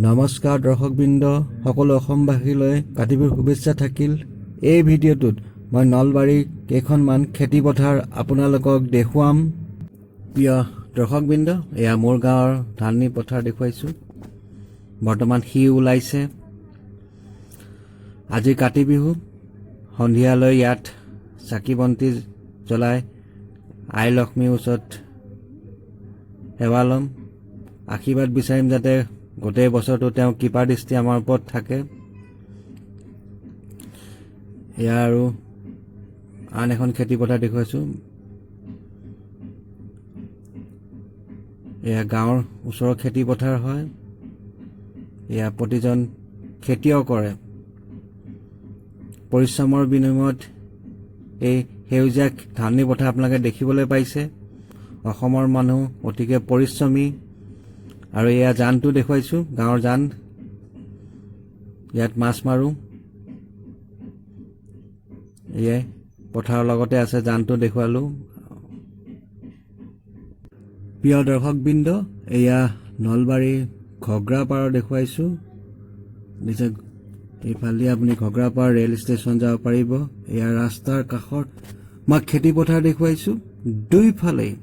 নমস্কাৰ দৰ্শকবৃন্দ, সকলো অসমবাসীলৈ কাতি বিহুৰ শুভেচ্ছা থাকিল। এই ভিডিঅ'টোত মই নলবাৰীৰ কেইখনমান খেতিপথাৰ আপোনালোকক দেখুৱাম। প্ৰিয় দৰ্শকবৃন্দ, এয়া মোৰ গাঁৱৰ ধাননি পথাৰ দেখুৱাইছোঁ। বৰ্তমান সি ওলাইছে। আজি কাতি বিহু। সন্ধিয়ালৈ ইয়াত চাকি বন্তি জ্বলাই আই লক্ষ্মীৰ ওচৰত সেৱা ল'ম, আশীৰ্বাদ বিচাৰিম যাতে গোটেই বছৰটো তেওঁ কৃপা দৃষ্টি আমাৰ ওপৰত থাকে। এয়া আৰু আন এখন খেতি পথাৰ দেখুৱাইছোঁ। এয়া গাঁৱৰ ওচৰৰ খেতি পথাৰ হয়। এয়া প্ৰতিজন খেতিয়কৰে পৰিশ্ৰমৰ বিনিময়ত এই সেউজীয়া ধাননি পথাৰ আপোনালোকে দেখিবলৈ পাইছে। অসমৰ মানুহ অতিকে পৰিশ্ৰমী। আৰু এয়া জানটো দেখুৱাইছোঁ, গাঁৱৰ জান। ইয়াত মাছ মাৰোঁ। এয়াই পথাৰৰ লগতে আছে জানটো দেখুৱালোঁ। প্ৰিয় দৰ্শকবৃন্দ, এয়া নলবাৰী ঘগ্ৰাপাৰৰ দেখুৱাইছোঁ। দেখিছে, এইফালেদি আপুনি ঘগ্ৰাপাৰ ৰেল ষ্টেচন যাব পাৰিব। এয়া ৰাস্তাৰ কাষৰ মই খেতি পথাৰ দেখুৱাইছোঁ। দুইফালেই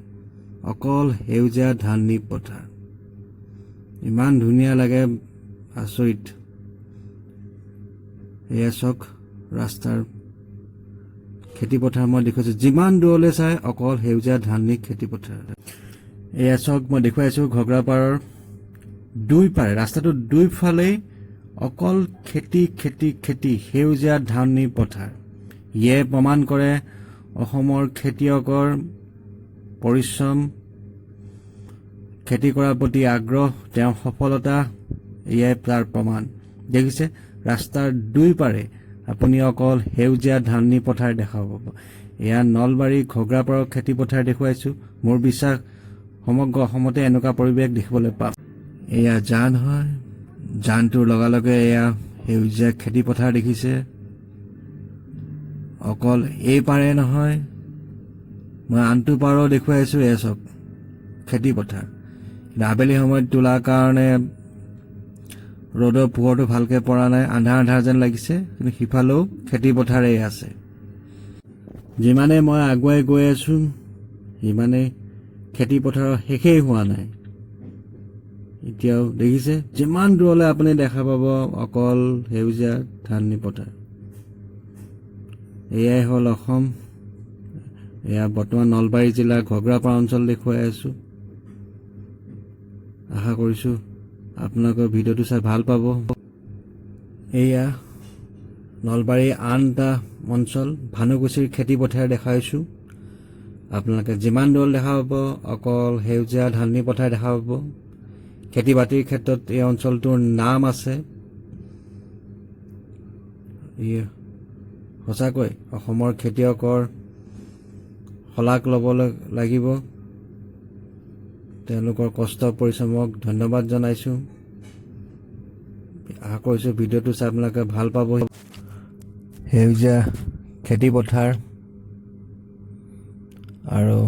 অকল সেউজীয়া ধাননি পথাৰ। ইমান ধুনীয়া লাগে, আচৰিত। এয়া চাওক, ৰাস্তাৰ খেতি পথাৰ মই দেখুৱাইছোঁ। যিমান দূৰলৈ চাই অকল সেউজীয়া ধাননি খেতি পথাৰ। এয়া চাওক, মই দেখুৱাইছোঁ ঘগ্ৰাপাৰৰ দুই পাৰে, ৰাস্তাটোৰ দুইফালেই অকল খেতি, খেতি, খেতি, সেউজীয়া ধাননি পথাৰ। ইয়ে প্ৰমাণ কৰে অসমৰ খেতিয়কৰ পৰিশ্ৰম, খেতি কৰাৰ প্ৰতি আগ্ৰহ, তেওঁৰ সফলতা। এয়াই তাৰ প্ৰমাণ। দেখিছে, ৰাস্তাৰ দুই পাৰে আপুনি অকল সেউজীয়া ধাননি পথাৰ দেখা পাব। এয়া নলবাৰী ঘগ্ৰাপাৰৰ খেতি পথাৰ দেখুৱাইছোঁ। মোৰ বিশ্বাস, সমগ্ৰ অসমতে এনেকুৱা পৰিৱেশ দেখিবলৈ পাম। এয়া জান হয়। জানটোৰ লগে লগে এয়া সেউজীয়া খেতি পথাৰ দেখিছে। অকল এই পাৰে নহয়, মই আনটো পাৰো দেখুৱাই আছোঁ। এয়া চাওক খেতি পথাৰ। কিন্তু আবেলি সময়ত তোলাৰ কাৰণে ৰ'দৰ পোহৰটো ভালকৈ পৰা নাই, আন্ধাৰ আন্ধাৰ যেন লাগিছে। কিন্তু সিফালেও খেতি পথাৰেই আছে। যিমানেই মই আগুৱাই গৈ আছোঁ, সিমানেই খেতি পথাৰৰ শেষেই হোৱা নাই এতিয়াও। দেখিছে, যিমান দূৰলৈ আপুনি দেখা পাব অকল সেউজীয়া ধাননি পথাৰ। এয়াই হ'ল অসম। এয়া বৰ্তমান নলবাৰী জিলাৰ ঘগ্ৰাপাৰ অঞ্চল দেখুৱাই আছোঁ। আশা কৰিছোঁ আপোনালোকৰ ভিডিঅ'টো চাই ভাল পাব। এয়া নলবাৰীৰ আন এটা অঞ্চল ভানুকুছিৰ খেতি পথাৰ দেখাইছোঁ। আপোনালোকে যিমান দূৰ দেখা পাব অকল সেউজীয়া ধাননি পথাৰ দেখা পাব। খেতি বাতিৰ ক্ষেত্ৰত এই অঞ্চলটোৰ নাম আছে। ই সঁচাকৈ অসমৰ খেতিয়কৰ শলাগ ল'ব লাগিব। তেওঁলোকৰ কষ্ট পৰিশ্ৰমক ধন্যবাদ জনাইছোঁ। আশা কৰিছোঁ ভিডিঅ'টো চাই আপোনালোকে ভাল পাব। সেউজীয়া খেতি পথাৰ আৰু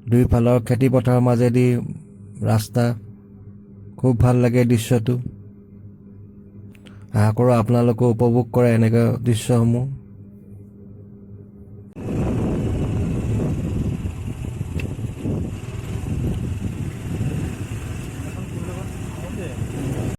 দুইফালৰ খেতি পথাৰৰ মাজেদি ৰাস্তা, খুব ভাল লাগে দৃশ্যটো। আশা কৰোঁ আপোনালোকেও উপভোগ কৰে এনেকুৱা দৃশ্যসমূহ।